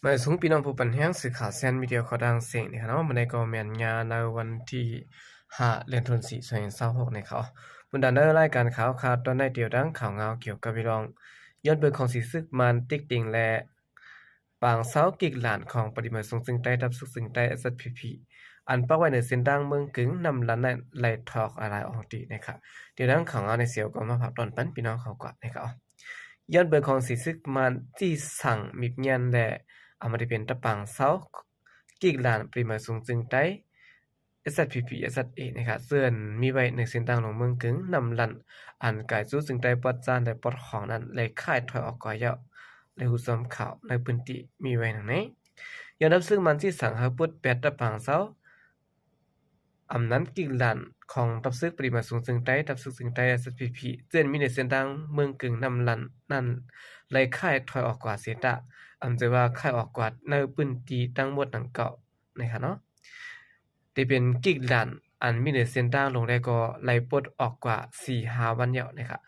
ມາສູງພີ່ນ້ອງຜູ້ປັນແຮງ ສື່ຂ່າວແຊນມີເດຍ ຂໍດັງເສັງນີ້ເນາະ. ມື້ນີ້ກໍແມ່ນຍາມໃນວັນທີຫ້າ ເດືອນທັນວາ ສອງພັນຊາວຫົກນີ້ເນາະ. ບັນດາໃນລາຍການຂ່າວ ຂ່າວຕອນໃນດຽວ ດັ່ງຂ່າວງາວກ່ຽວກັບເລື່ອງ ຍ້ອນເບີຂອງສີຊຶກມານ ຕິກຕິງ ແລະ ປາງເຊົາ ກິກຫຼານຂອງປະລິມາສູງເຊິ່ງໃຕ້ ທັບຊຶກເຊິ່ງໃຕ້ ເອສເອສພີພີ ອັນປັກໄວ້ເໜືອເສັ້ນທາງເມືອງກຶງ ນ້ຳລັນ ໄດ້ໄລ່ຖອກອາໄລອອກຕີເນາະ. ດຽວດັ່ງຂ່າວງາວໃນສຽວກໍມາຝາກຕອນປັນພີ່ນ້ອງເຮົາກ່ອນເນາະ. ຍ້ອນເບີຂອງສີຊຶກມານ ຈີ່ສັງ ມິບງຽນ ແລະ ອາມາໄດ້ເປັນຕະປາງເຊົາ ກິກຫຼານປະລິມາສູງເຊິ່ງໃຕ້ ເອສເອສພີພີ ເອສເອສເອ ເນາະ ເຊິ່ງມີໄວ້ເໜືອເສັ້ນທາງຫຼວງເມືອງກຶງ ນ້ຳລັນ ອັນກາຍສູ່ເຊິ່ງໃຕ້ປອດຈານ ແລະ ປອດຂອງນັ້ນ ໄລ່ຄ້າຍຖອຍອອກກວ່າແລ້ວ ແລະ ຮູ້ຊອມຂ່າວໃນພື້ນທີ່ມີໄວ້ດັ່ງນີ້. ຍ້ອນທັບຊຶກມານ ຈີ່ສັງ ເຮົາປົດແປດຕະປາງເຊົາ ອຳນັ້ນກິກຫຼານຂອງທັບຊຶກປະລິມາສູງເຊິ່ງໃຕ້ ທັບຊຶກເຊິ່ງໃຕ້ ເອສເອສພີພີ ເຊິ່ງມີໃນເສັ້ນທາງເມືອງກຶງ ນ້ຳລັນ ນັ້ນ ໄລ່ຄ້າຍຖອຍອອກກວ່າເສຍຕາ ອຳຈະວ່າຄ້າຍອອກກວ່າໃນພື້ນທີ່ທັງໝົດດັ່ງກ່າວເນາະ. ໄດ້ເປັນກິກຫຼານອັນມີເໜືອເສັ້ນທາງຫຼວງ ແລະ ກໍໄລ່ປົດອອກກວ່າສີ່ຫ້າວັນແລ້ວເນາະ.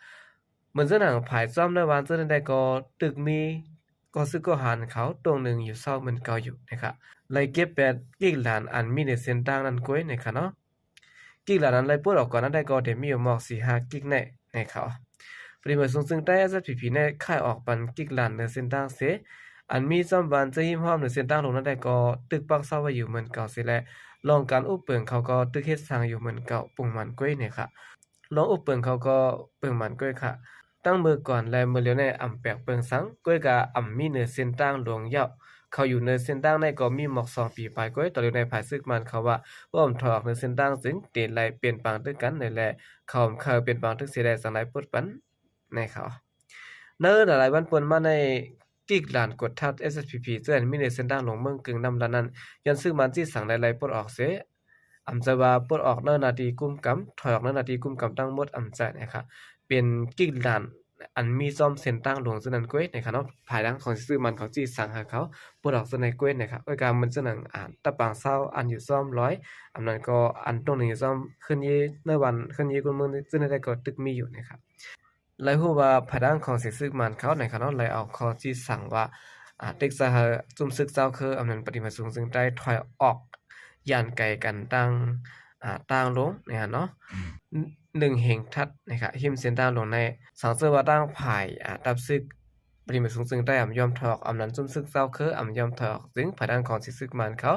ເໝືອນເຊິ່ງຫຍັງ ພາຍຊ້ອມໃນວານເຊິ່ງນັ້ນໄດ້ກໍຕຶກມີ ກໍຊຶກກໍຫານເຂົາຕົງໜຶ່ງຢູ່ເຊົ້າເໝືອນເກົ່າຢູ່ເນາະ. ໄລ່ເກັບແປດກິກຫຼານອັນມີໃນເສັ້ນທາງນັ້ນກ້ວຍເນາະ. ກິກຫຼານອັນໄລ່ປົດອອກກ່ອນນັ້ນໄດ້ກໍໄດ້ມີຢູ່ໝອກສີ່ຫ້າກິກແນ່ເນາະ. ປະລິມາສູງເຊິ່ງໃຕ້ ເອສເອສພີພີ ໄດ້ຄ້າຍອອກປັນກິກຫຼານເໜືອເສັ້ນທາງເສຍ ອັນມີຊ້ອມບ້ານເຊິ່ງຮິມຮອບເໜືອເສັ້ນທາງຫຼວງນັ້ນໄດ້ກໍຕຶກປັກເຊົາໄວ້ຢູ່ເໝືອນເກົ່າເສຍ ແລະ ລອງການອຸບເປິງເຂົາກໍຕຶກເຮັດສ້າງຢູ່ເໝືອນເກົ່າ ປຸງໝັ້ນກ້ວຍເນາະ. ລອງອຸບເປິງເຂົາກໍເປິງໝັ້ນກ້ວຍເນາະ. ຕັ້ງເມື່ອກ່ອນ ແລະ ເມື່ອຫຼຽວໃນອຳແປກເປິງສັງ ກ້ວຍກະອຳມີເໜືອເສັ້ນທາງຫຼວງແລ້ວ. ເຂົາຢູ່ເໜືອເສັ້ນທາງໃນກໍມີໝອກສອງປີປາຍກ້ວຍ. ຕອນຫຼຽວໃນພາຍຊຶກມານເຂົາວ່າ ບໍ່ອຳຖອຍອອກເໜືອເສັ້ນທາງ ຈຶ່ງເຕໄລເປັນປາງຕຶກກັນ ແລະ ເຂົາອຳເຄີເປັນປາງຕຶກເສຍ ແລະ ຈັ່ງໄດ້ປົດປັນໃນເຂົາ. ໃນຫຼາຍໆວັນປົນມາໃນ ກິກຫຼານກົດທັບ ເອສເອສພີພີ ເຊິ່ງມີໃນເສັ້ນທາງຫຼວງເມືອງກຶງ ນ້ຳລັນ ນັ້ນ ຍ້ອນຊຶກມານ ຈີ່ສັງ ໄດ້ໄລ່ປົດອອກເສຍ ອຳຈະວ່າປົດອອກໃນໜ້າທີ່ກຸມກຳ ຖອຍອອກໃນໜ້າທີ່ກຸມກຳທັງໝົດ ອຳຈະເນາະ ເປັນກິກຫຼານອັນມີຊ້ອມເສັ້ນທາງຫຼວງເຊິ່ງນັ້ນກ້ວຍເນາະ. ພາຍຫຼັງຂອງຊິຊຶກມານເຂົາຈີ່ສັງໃຫ້ເຂົາປົດອອກເຊິ່ງນັ້ນກ້ວຍເນາະ. ໂອຍກາເໝືອນເຊິ່ງໜັງ ອາ ຕະປາງເຊົາອັນຢູ່ຊ້ອມລອຍ ອຳນັ້ນກໍອັນຕົງໜຶ່ງຢູ່ຊ້ອມເຂື່ອນເຢ ໃນວັນເຂື່ອນເຢກຸນເມືອງ ເຊິ່ງນັ້ນໄດ້ກໍຕຶກມີຢູ່ເນາະ. ໄລ່ຮູ້ວ່າພາຍຫຼັງຂອງສີຊຶກມານເຂົາເນາະ ໄລ່ເອົາຂໍ້ຊີ້ສັງວ່າ ອາ ຕິກໃສ່ໃຫ້ຊຸມຊຶກເຈົ້າເຄີ ອຳນານປະຕິບັດສູງເຊິ່ງໃຕ້ ຖອຍອອກຢ່າງໄກກັນຕັ້ງ ອາ ຕ່າງລົງເນາະ ໜຶ່ງເຮັກຕາເນາະ ຮິມເສັ້ນທາງຫຼວງໃນ ສັງເສີວ່າຕັ້ງຝ່າຍ ອາ ທັບຊຶກປະຕິບັດສູງເຊິ່ງໃຕ້ ອຳຍອມຖອຍອອກ ອຳນານຊຸມຊຶກເຈົ້າເຄີ ອຳຍອມຖອຍອອກ ຊຶ່ງພາຍຫຼັງຂອງສີຊຶກມານເຂົາ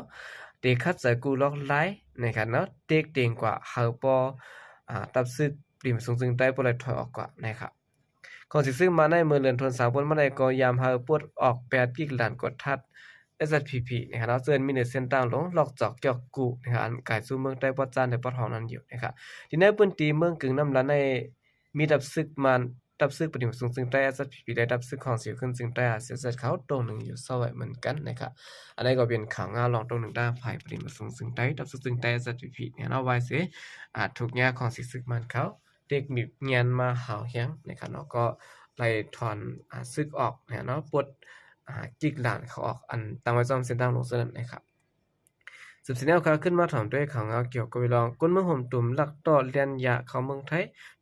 ໄດ້ຂັດໃຈກູ້ລອກລາຍເນາະ ເຕັກເຕັງກວ່າ ເຮົາບໍ່ ອາ ທັບຊຶກ ປະຕິບັດສູງເຊິ່ງໃຕ້ບໍ່ໄດ້ຖອຍອອກກວ່າເນາະ. ຂອງສີຊຶກມານໃນເມື່ອເດືອນທັນວາ ປົນມາໃນກໍຍາມເຮົາປົດອອກແປດກິກລານກົດທັດ ເອສເອັສພີພີ ເນາະ ເຊິ່ງມີໃນເສັ້ນທາງຫຼວງ ລອກຈອກ ກຽວກູ ເນາະ ອັນກາຍສູ່ເມືອງໃຕ້ປອດຈານ ແລະ ປອດຮອງນັ້ນຢູ່ເນາະ. ທີ່ໃນພື້ນທີ່ເມືອງກຶງນ້ຳລະໃນ ມີທັບຊຶກມານ ທັບຊຶກປະຕິບັດສູງເຊິ່ງໃຕ້ ເອສເອັສພີພີ ແລະ ທັບຊຶກຂອງສີຂຶ້ນເຊິ່ງໃຕ້ ອາເຊຍເຊັດ ເຂົາຕົງໜຶ່ງຢູ່ເຊົາໄວ້ເໝືອນກັນເນາະ. ອັນນີ້ກໍເປັນຂ່າວງານລອງຕົງໜຶ່ງ ດ້ານຝ່າຍປະຕິບັດສູງເຊິ່ງໃຕ້ ທັບຊຶກເຊິ່ງໃຕ້ ເອສເອັສພີພີ ເນາະ ໄວ້ເສຍ ອາ ທຸກຍາຂອງສີຊຶກມານເຂົາ ເດັກມີງານມາຫາວແຮງເນາະ ກໍໄລ່ຖອນ ອາ ຊຶກອອກເນາະ ປົດ ອາ ກິກລານເຂົາອອກ ອັນຕັ້ງໄວ້ຊອມເສັ້ນທາງຫຼວງເທົ່ານັ້ນເນາະ. ສືບສຽນແນວຂ່າວຂຶ້ນມາຖອມດ້ວຍຂ່າວງານກ່ຽວກັບເລື່ອງ ຄົນເມືອງໂຮມຕຸມລັກຕໍ່ແລ່ນຢາເຂົ້າເມືອງໄທ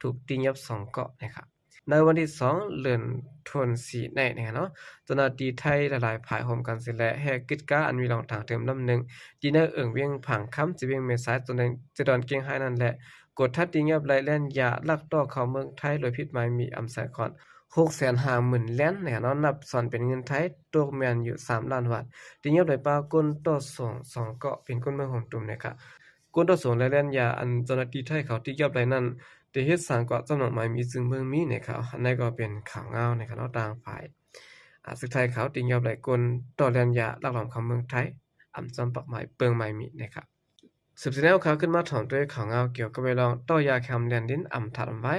ຖືກຕີຫຍັບສອງເກາະເນາະ. ໃນວັນທີສອງ ເດືອນທັນວານີ້ເນາະ ເຈົ້າໜ້າທີ່ໄທຫຼາຍໆຝ່າຍຮ່ວມກັນເສຍແລະ ແຫ່ກຶດກາອັນມີລອງຖັງເທີມລຳໜຶ່ງ ທີ່ໃນເອີ່ງວຽງຜາງຄຳ ເຊວຽງແມ່ສາຍ ເຈົ້າໜ້າ ເຊດອນກຽງໄຮນັ້ນແຫຼະ ກວດທັດຕີຫຍັບໄລ່ແລ່ນຢາລັກຕໍ່ເຂົ້າເມືອງໄທໂດຍຜິດໝາຍມີ ອຳສາຍຂອນ ຫົກແສນຫ້າໝື່ນແລ່ນເນາະ ນັບສ່ວນເປັນເງິນໄທຕົກແມ່ນຢູ່ສາມລ້ານບາດ ຕີຫຍັບໄດ້ປາກົນຕໍ່ສົງສອງເກາະ ເປັນຄົນເມືອງໂຮມຕຸມເນາະ. ກົນຕໍ່ສົງ ແລະ ແລ່ນຢາ ອັນເຈົ້າໜ້າທີ່ໄທເຂົາຕີຫຍັບໄດ້ນັ້ນ ໄດ້ເຮັດສ້າງກວ່າຈຳນວນໝາຍມີ ຊຶ່ງເມືອງມີເນາະ. ອັນນີ້ກໍເປັນຂ່າວງານເນາະ ທາງຝ່າຍ ອາ ຊຶກໄທເຂົາຕີຫຍັບໄດ້ກົນຕໍ່ແລ່ນຢາລັກລອບເຂົ້າເມືອງໄທ ອຳຈອມປັກໝາຍເປິງໝາຍມີເນາະ. ສືບສຽນແນວຂ່າວຂຶ້ນມາຖອມດ້ວຍຂ່າວງານກ່ຽວກັບເລື່ອງຕໍ່ຢາແຄມແດນດິນ ອຳທັດອຳວາຍ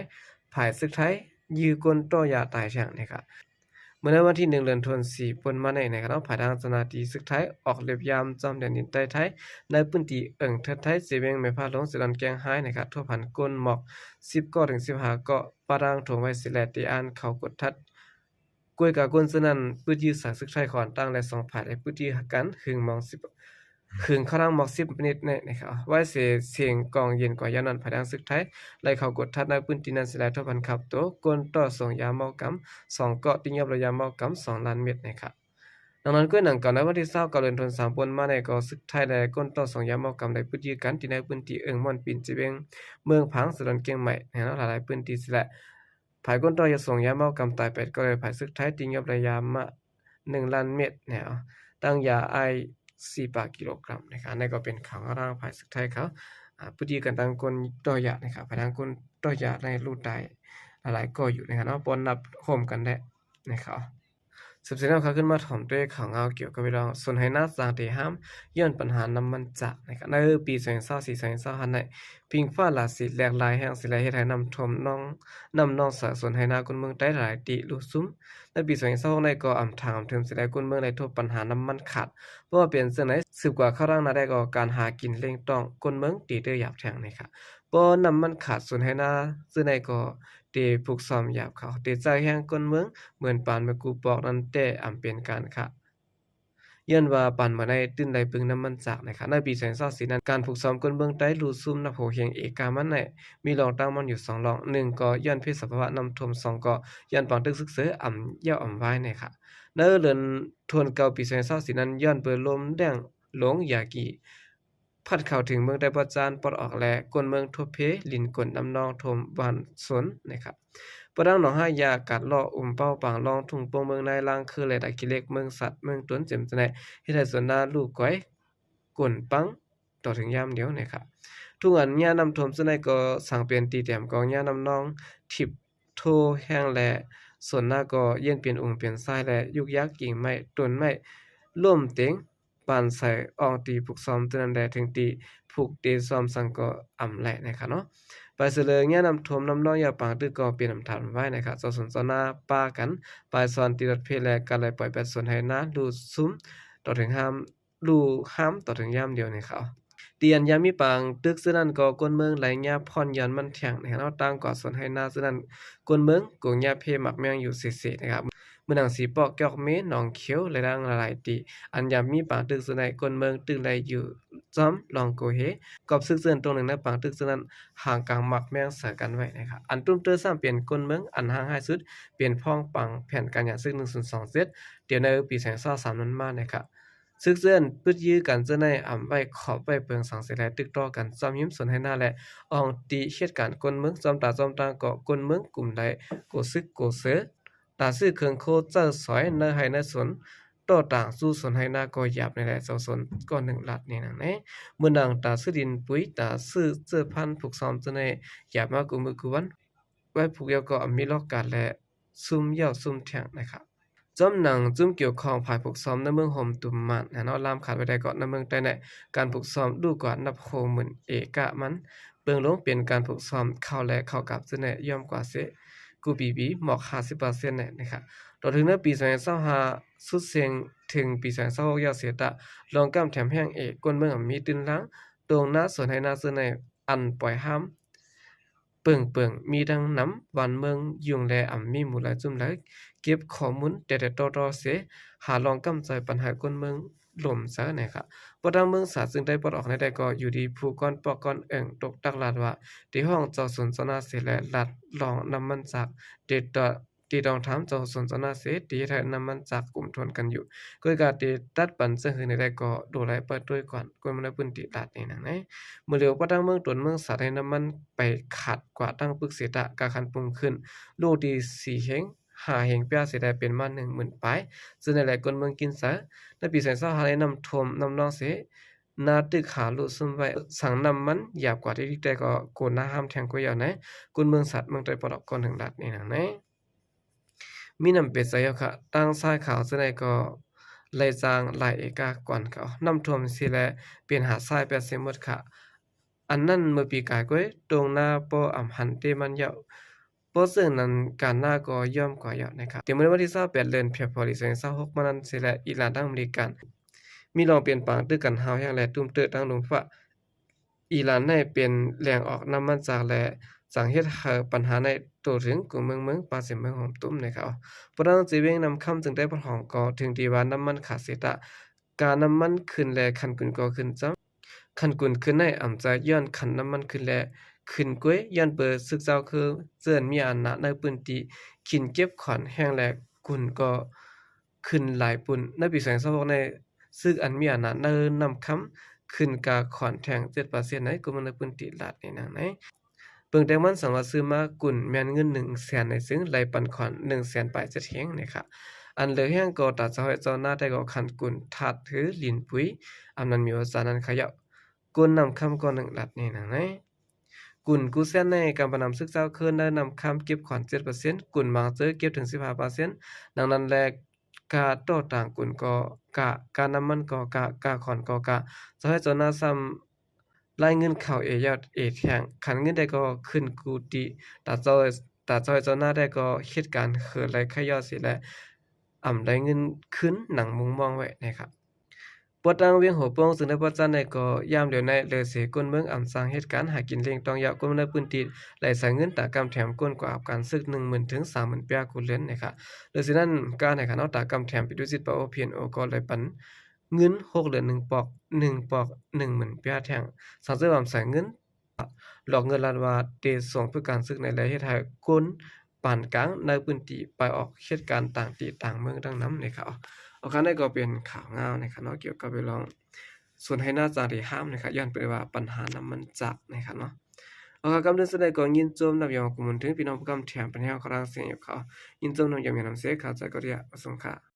ຝ່າຍຊຶກໄທຢື້ກົນຕໍ່ຢາຕາຍແທ້ງເນາະ. ເມື່ອໃນວັນທີໜຶ່ງ ເດືອນທັນວາ ປົນມານີ້ເນາະ ພາຍຫຼັງເຈົ້າໜ້າທີ່ຊຶກໄທອອກລຽບຢາມຈອມແດນດິນໃຕ້ໄທ ໃນພື້ນທີ່ເອີ່ງເທີດໄທ ເຊວຽງແມ່ພະໂລງ ເຊດອນແກງໄຮເນາະ ທົບຫັນກົນໝອກສິບເກາະເຖິງສິບຫ້າເກາະ ປະດາງຖົງໄວ້ເສຍແລະ ຕີອານເຂົ້າກວດທັດ ກວຍກາກົນເຊິ່ງນັ້ນ ປຶດຢື້ສາຍຊຶກໄທຂອງຕ່າງແລະສອງຝ່າຍ ແລະ ປຶດຢື້ກັນຫຶງມອງສິບ ຫຶງເຂົ້ານັ່ງໝອກສິບມິນິດເນາະ. ໄວ້ເສຍສຽງກອງເຢັນກວ່າຍາມນັ້ນ ພາຍຫຼັງຊຶກໄທໄລ່ເຂົ້າກວດທັດໃນພື້ນທີ່ນັ້ນເສຍແລະ ທົບຫັນຂັບໂຕກົນຕໍ່ສົ່ງຢາເມົາກຳສອງເກາະ ຕີຫຍັບໄດ້ຢາເມົາກຳສອງລ້ານເມັດເນາະ. ດັ່ງນັ້ນ ກ້ວຍໜັງເກົ່າ ໃນວັນທີຊາວເກົ້າ ເດືອນທັນວາ ສາມ ປົນມານີ້ກໍ ຊຶກໄທ ແລະ ກົນຕໍສອງຢາມເອົາກຳໄດ້ປຶດຢື້ກັນ ທີ່ໃນພື້ນທີ່ເອີ່ງມ່ວນ ປິນ ເຈເວງ ເມືອງຜາງ ສະດອນ ກຽງໃໝ່ ແນວລະຫຼາຍພື້ນທີ່ຊິແລະ ຝ່າຍກົນຕໍຢາສອງຢາເມົາກຳຕາຍແປດກໍເລີຍ ຝ່າຍຊຶກໄທຕີຍົບໄດ້ຢາມາໜຶ່ງລ້ານເມັດແນວ ຕັ້ງຢາໄອສ໌ສີ່ປາຍກິໂລກຣາມນະຄະ. ອັນນີ້ກໍເປັນຂ່າວທາງຝ່າຍຊຶກໄທເຂົາ ອ່າ ປຶດຢື້ກັນທາງກົນຕໍຢານະຄະ. ຝ່າຍທາງກົນຕໍຢາໄດ້ລູດຕາຍຫຼາຍໆກໍຢູ່ນະຄະເນາະ ບໍ່ນັບໂຮມກັນແລ້ວນະຄະ. ສືບເສຍແລ້ວ ຂ້າຂຶ້ນມາຖອມດ້ວຍຂ່າວງາວກ່ຽວກັບເລື່ອງສວນໄຮ່ນາສ້າງເຕຫ້າມ ຍ້ອນປັນຫານ້ຳມັນຈາກນະຄະ. ໃນປີສອງພັນຊາວສີ່ ສອງພັນຊາວຫ້ານັ້ນ ພິງຟ້າລາສີແຫຼກຫຼາຍແຮງຊິແລເຮັດໃຫ້ນ້ຳຖ້ວມໜອງ ນ້ຳໜອງສາຍສວນໄຮ່ນາຄົນເມືອງໃຕ້ຫຼາຍທີ່ລຸຊຸມ. ໃນປີສອງພັນຊາວຫົກນີ້ກໍອຳຖາງອຳເທີມຊິແລ ຄົນເມືອງໄດ້ພົບບັນຫານ້ຳມັນຂາດ. ເພາະວ່າເປັນຈັ່ງໃດ ສືບກວ່າຂ່າວທາງໜ້າໄດ້ກໍ ການຫາກິນລ້ຽງຕ້ອງຄົນເມືອງຕີເຕີຍາບແທງນະຄະ. ເພາະນ້ຳມັນຂາດ ສວນໄຮ່ນາຊື່ໃນກໍ ເຕຜຸກຊ້ອມຢາບເຂົາ ເຕໃຊ້ແຮງຄົນເມືອງ ເໝືອນປານເມື່ອກູປອກນັ້ນແຕ່ອຳເປັນການຄະ ຍ້ອນວ່າປານເມື່ອໃດຕື່ນໄດ້ເບິ່ງນ້ຳມັນຈາກນະຄະ. ໃນປີສອງພັນຊາວສີ່ນັ້ນ ການຜຸກຊ້ອມຄົນເມືອງໃຕ້ລຸຊຸມນັບຫົວເຮງເອກາມັນໃນ ມີລອງຕັ້ງມັນຢູ່ສອງລອງ. ໜຶ່ງກໍຍ້ອນເພດສະພາວະນ້ຳຖ້ວມ, ສອງກໍຍ້ອນປາງຕຶກຊຶກເສີອຳຢາວອຳວາຍນະຄະ. ໃນເດືອນທວນເກົ້າປີສອງພັນຊາວສີ່ນັ້ນ ຍ້ອນເບີລົມແດງ ຫຼົງຢາກີ ພັດເຂົ້າເຖິງເມືອງໃຕ້ປະຈານປອດອອກ ແລະ ຄົນເມືອງທົບເພ ລິນກົນນ້ຳນອງຖ້ວມບ້ານຊົນນະຄະ. ປະດັງໜອງຫ້າຢາ ກາດລໍ້ ອຸມເປົ້າ ປາງລອງ ທຸ່ງໂປ່ງ ເມືອງນາຍ ລາງຄື ແລະ ຕາຂີ້ເຫຼັກ ເມືອງສັດ ເມືອງຕົນ ເຈັມຈະແນ ເຮັດໃຫ້ສວນນາລູກກອຍ ກົນປັງ ຕໍ່ເຖິງຍາມດຽວນະຄະ. ທຸກອັນຍານ້ຳຖ້ວມຈະໃນກໍສັງເປັນຕີແຕ້ມກອງຍານ້ຳນອງທິບໂທແຮງ ແລະ ສວນນາກໍເຢັນເປັນອົງເປັນຊາຍ ແລະ ຍຸກຍາກກິ່ງໄມ້ ຕົ້ນໄມ້ລົ້ມເຕັງ ປານໃສອ່ອງຕີຜຸກຊ້ອມຕົວນັ້ນແດ່ ເຖິງຕີຜຸກເຕຊ້ອມສັງກໍອຳໄຫຼນະຄະເນາະ. ປາຍສະເລີຍານ້ຳຖ້ວມນ້ຳນອງຢາປາງຕຶກກໍເປັນອຳຖານວາຍນະຄະ. ເຈົ້າສວນເຈົ້ານາປາກັນປາຍສອນຕີລົດເພ ແລະ ກະໄລ່ປ່ອຍແປດສວນໄຮ່ນາ ລູຊຸມຕໍ່ເຖິງຫ້າມ ລູຫ້າມຕໍ່ເຖິງຍາມດຽວນະຄະ. ຕີອັນຍາມີປາງຕຶກຊື່ນັ້ນກໍຄົນເມືອງໄລ່ຍາຜ່ອນຢ່ອນມັນແທງນະຄະເນາະ. ຕ່າງກວ່າສວນໄຮ່ນາຊື່ນັ້ນ ຄົນເມືອງກົງຍາເພໝາກແມງຢູ່ເສໆນະຄະ. ເມືອງໜັງສີປອກ ກອກເມ ໜອງຂຽວ ແລະ ດັ່ງຫຼາຍໆ ຕີ ອັນຍາມີປາງຕຶກສ່ວນໃຫຍ່ ຄົນເມືອງຕຶກໄລ່ຢູ່ຈອມລ່ອງໂກເຮ ກອບຊຶກເຊິ່ງຕົງໜຶ່ງໃນປາງຕຶກເຊິ່ງນັ້ນ ຫາງກາງໝາກແມງໃສ່ກັນໄວ້ນະຄະ. ອັນຕຸ້ມເຕີຊ້ຳເປັນຄົນເມືອງ ອັນຮ້າງຮ້າຍສຸດ ເປັນພ້ອງປາງແຜນການຫຍັງຊຶກໜຶ່ງສູນສອງເຈັດ ດຽວໃນປີສອງພັນຊາວສາມນັ້ນມານະຄະ. ຊຶກເຊິ່ງປຶດຢື້ກັນເຊິ່ງໃນອຳໄວ້ຂອບໄວ້ເພິງສັງເສໄລ ຕຶກຕໍ່ກັນຈອມຮິມສວນໄຮ່ນາ ແລະ ອ່ອງຕິເຫດການຄົນເມືອງ ຈອມຕາຈອມຕາງ ກໍຄົນເມືອງກຸ່ມໃດ ໂກຊຶກໂກເສີ ຕາຊື້ເຄື່ອງໂຄເຈີສອຍ ໃນໄຮ່ໃນສວນ ຕໍ່ຕາງສູ່ສວນໄຮ່ນາກໍຢາບໃນແລະ ເຈົ້າສວນກໍໜຶ່ງລາດນີ້ນະແນ່. ເມື່ອນາງຕາຊື້ດິນປຸຍ ຕາຊື້ເຈີພັນຜຸກຊ້ອມເຈີແນ່ ຢາບມາກູ່ມື້ກູ່ວັນ ໄວ້ຜູກແລ້ວກໍມີລອກການ ແລະ ຊຸມຢາວຊຸມແທງນະຄະ. ຈອມໜັງຈຸ້ມກ່ຽວຂ້ອງຝ່າຍຜຸກຊ້ອມໃນເມືອງໂຮມຕຸມມານນະເນາະ ລາມຂາດໄວ້ໄດ້ເກາະໃນເມືອງໃຕ້ແນ່ ການຜຸກຊ້ອມດູກວ່ານັບໂຄໝື່ນເອກະມັນ ເບິ່ງລົງເປັນການຜຸກຊ້ອມເຂົ້າ ແລະ ເຂົ້າກາບເຊັ່ນໃດ ຍ່ອມກວ່າເສ ກູປີບີໝອກຫ້າສິບເປີເຊັນແນ່ນະຄະ. ຕໍ່ເຖິງໃນປີສອງພັນຊາວຫ້າ ສຸດເສັງເຖິງປີສອງພັນຊາວຫົກ ຢ່າເສຕະ ລອງກຳແຖມແຮງເອ ຄົນເມືອງມີຕື່ນລາງ ຕົງນາສວນໄຮ່ນາເຊິ່ງໃນ ອັນປ່ອຍຫ້າມເປິງໆ ມີດັ່ງນຳ ບ້ານເມືອງຍຸງແລ ອຳມີໝູ່ຫຼາຍຈຸ້ມຫຼາຍ ເກັບຂໍ້ມູນແຕ່ໆຕໍ່ໆເສ ຫາລອງກຳໃຈປັນໃຫ້ຄົນເມືອງ ລົມໃຈນະຄະ. ບໍ່ທັງເມືອງສາດ ຊຶ່ງໄດ້ປອດອອກໃນໄດ້ກໍຢູ່ດີ ຜູ້ກ່ອນປອກກ່ອນເອີ່ງ ຕົກຕັກລາດວ່າ ໄດ້ຮ້ອງເຈົ້າສວນເຈົ້ານາເສ ແລະ ລາດລອງນ້ຳມັນຈາກ ໄດ້ຕະ ໄດ້ຕ້ອງຖາມເຈົ້າສວນເຈົ້ານາເສ ໄດ້ເຮັດໃຫ້ນ້ຳມັນຈາກກຸມທວນກັນຢູ່ ກໍກະໄດ້ຕັດປັນເຊິ່ງຫື່ນໃດກໍດູໄລເປີດໂດຍກ່ອນ ຄົນໃນພື້ນທີ່ລາດນີ້ນະແນ່. ມື້ຫຼຽວປະທັງເມືອງຕົນເມືອງສາດ ໃຫ້ນ້ຳມັນໄປຂາດກວ່າຕັ້ງປຶກເສຕະ ກະຄັນປຸງຂຶ້ນ ລູກທີ່ສີ່ເຮງ ຫາເຮງປຽເສໄດ້ເປັນມາໜຶ່ງໝື່ນປາຍ ເຊິ່ງໃນຫຼາຍຄົນເມືອງກິນໃຈ. ໃນປີສອງພັນຊາວຫ້າ ໄດ້ນ້ຳຖ້ວມນ້ຳນອງເສ ນາຕຶກຫາລຸຊຸມໄວ້ ສັງນ້ຳມັນຢາບກວ່າທີ່ດິກໄດ້ກໍໂກນໜ້າຫ້າມແທງກວ່າຢາວໃນ ກຸນເມືອງສັດເມືອງໄຕປອດອອກກ່ອນເຖິງລັດນີ້ນະແນ່. ມີນ້ຳເປັດໃສເຮົາຄະ ຕັ້ງຊາຍຂາວເຊິ່ງໃນກໍໄລ່ຈ້າງຫຼາຍເອກາກ່ອນເຂົາ ນ້ຳຖ້ວມເສແລະ ເປັນຫາດຊາຍແປດເສໝົດຄະ. ອັນນັ້ນເມື່ອປີກາຍກ້ວຍ ຕົງນາບໍ່ອຳຫັນເຕມັນເຍົາະ ບໍ່ເຊິ່ງນັ້ນການນາກໍຍ່ອມກວ່າເຍົາະນະຄະ. ແຕ່ມື້ໃນວັນທີຊາວແປດ ເດືອນເພບຣາຣີ ສອງພັນຊາວຫົກມານັ້ນເສແລະ ອີຣານທັງອາເມລິກັນ ມີລອງເປັນປາງຕຶກກັນຮ້າວແຮງ ແລະ ຕຸ້ມເຕີທາງລົມຟ້າ. ອີຣານໃນເປັນແຫຼ່ງອອກນ້ຳມັນຈາກ ແລະ ຈັ່ງເຮັດໃຫ້ບັນຫາໃນໂຕເຖິງກຸມເມືອງເມືອງ ປາເສເມືອງໂຮມຕຸມນະຄະ. ປະທານເຈເວງນ້ຳຄຳ ຈຶ່ງໄດ້ປະທ້ອງກໍເຖິງທີ່ວ່ານ້ຳມັນຂາດເສຕະ ການ້ຳມັນຂຶ້ນ ແລະ ຄັນກຸນກໍຂຶ້ນຈຳ ຄັນກຸນຂຶ້ນໃນອຳຈາຍຍ້ອນຄັນນ້ຳມັນຂຶ້ນ ແລະ ຂຶ້ນກ້ວຍຍ້ອນເປີຊຶກເຈົ້າຄືເຈີນມີອຳນາດໃນພື້ນທີ່ ຂີນເກັບຂອນແຮງ ແລະ ກຸນກໍ ຂຶ້ນຫຼາຍປຸ້ນ. ໃນປີສອງພັນຊາວຫົກນີ້ ຊຶກອັນມີອຳນາດໃນນ້ຳຄຳຂຶ້ນກາຂອນແທ່ງເຈັດເປີເຊັນໃນກຸ່ມເມືອງໃນພື້ນທີ່ລັດນີ້ນາງໃນ. ເບິ່ງແຕ່ມັນສາມາດຊື້ມາກຸນແມ່ນເງິນໜຶ່ງແສນໃນ ຊຶ່ງໄລ່ປັນຂອນໜຶ່ງແສນປາຍເຈັດແຫ່ງນີ້ຄ່ະ. ອັນເຫຼືອແຮງກໍຕາເຈົ້າໄຮ່ເຈົ້ານາໄດ້ກໍຂັນກຸນທາດ ຫຼື ລິນປຸຍ ອຳນາດມີໂອຊານັ້ນຂະເຍົາ ກຸນນ້ຳຄຳກໍໜຶ່ງລັດນີ້ນາງໃນ. ກຸນກູແຊນໃນກຳປະນຳຊຶກເຈົ້າຄືນໃນນ້ຳຄຳເກັບຂອນເຈັດເປີເຊັນ ກຸນມາງເຈີເກັບເຖິງສິບຫ້າເປີເຊັນ. ດັ່ງນັ້ນແລະ ກາຕໍ່ຕາງກຸນກໍກະ ການ້ຳມັນກໍກະ ກາຂອນກໍກະ ເຈົ້າໄຮ່ເຈົ້ານາຊ້ຳລາຍເງິນເຂົ້າເອຍອດເອແທ່ງ. ຄັນເງິນໃດກໍຂຶ້ນກູຕິ ຕາເຈົ້າ ຕາເຈົ້າໄຮ່ເຈົ້ານາໄດ້ກໍເຮັດການເຂີໄລ່ຂະເຍົາເສຍ ແລະ ອຳໄດ້ເງິນຄືນດັ່ງມຸ່ງມອງໄວ້ນະຄັບ. ປວດຕັ້ງວຽງຫົວໂປ່ງ ຊຶ່ງໄດ້ປວດຈັນໃດກໍ ຍາມດຽວໃນເຫຼືອເສຍກົ້ນເມືອງອຳສ້າງເຮັດການຫາກິນລ້ຽງຕ້ອງເຍົາະ ກົ້ນເມືອງໃນພື້ນທີ່ໄດ້ໃຊ້ເງິນຕາກຳແຖມ ກົ້ນກວ່າອາບການຊຶກໜຶ່ງໝື່ນເຖິງສາມໝື່ນປຽກາເນາະ. ໂດຍສະນັ້ນການໃຫ້ຂະເນາະ ຕາກຳແຖມປິໂຕຈິດປາໂອ ພີເອັນໂອ ກໍໄດ້ປັນເງິນຫົກເດືອນໜຶ່ງປອກ ໜຶ່ງປອກໜຶ່ງໝື່ນປຽກແທ່ງ. ສັງເສີມວ່າໃຊ້ເງິນ ຫຼອກເງິນລັດວ່າເຕະສົ່ງຝຶກການຊຶກໃນ ແລະ ເຮັດໃຫ້ຄົນປານກາງໃນພື້ນທີ່ໄປອອກເຮັດການຕ່າງທີ່ຕ່າງເມືອງດັ່ງນຳນະຄັບ. ໂອເຄ ນັ້ນກໍເປັນຂ່າວງາວນະຄັບເນາະ ກ່ຽວກັບເລື່ອງສວນໄຮ່ນາຈາລີຫ້າມນະຄັບ ຍ້ອນເປັນວ່າບັນຫານ້ຳມັນຈາກນະຄັບເນາະ. ໂອເຄ ກຳເດີນສຸດໃດກໍຍິນຊົມນຳຢອງກຸນເຖິງພີ່ນ້ອງຜູ້ກຳແຖມປັນແຮງຂອງທາງເສຍງຢູ່ເຂົາ ຍິນຊົມນຳຢອມຍານຳເສຍ ເຂົ້າໃຈກໍເດ ປະສົງຄ່າ.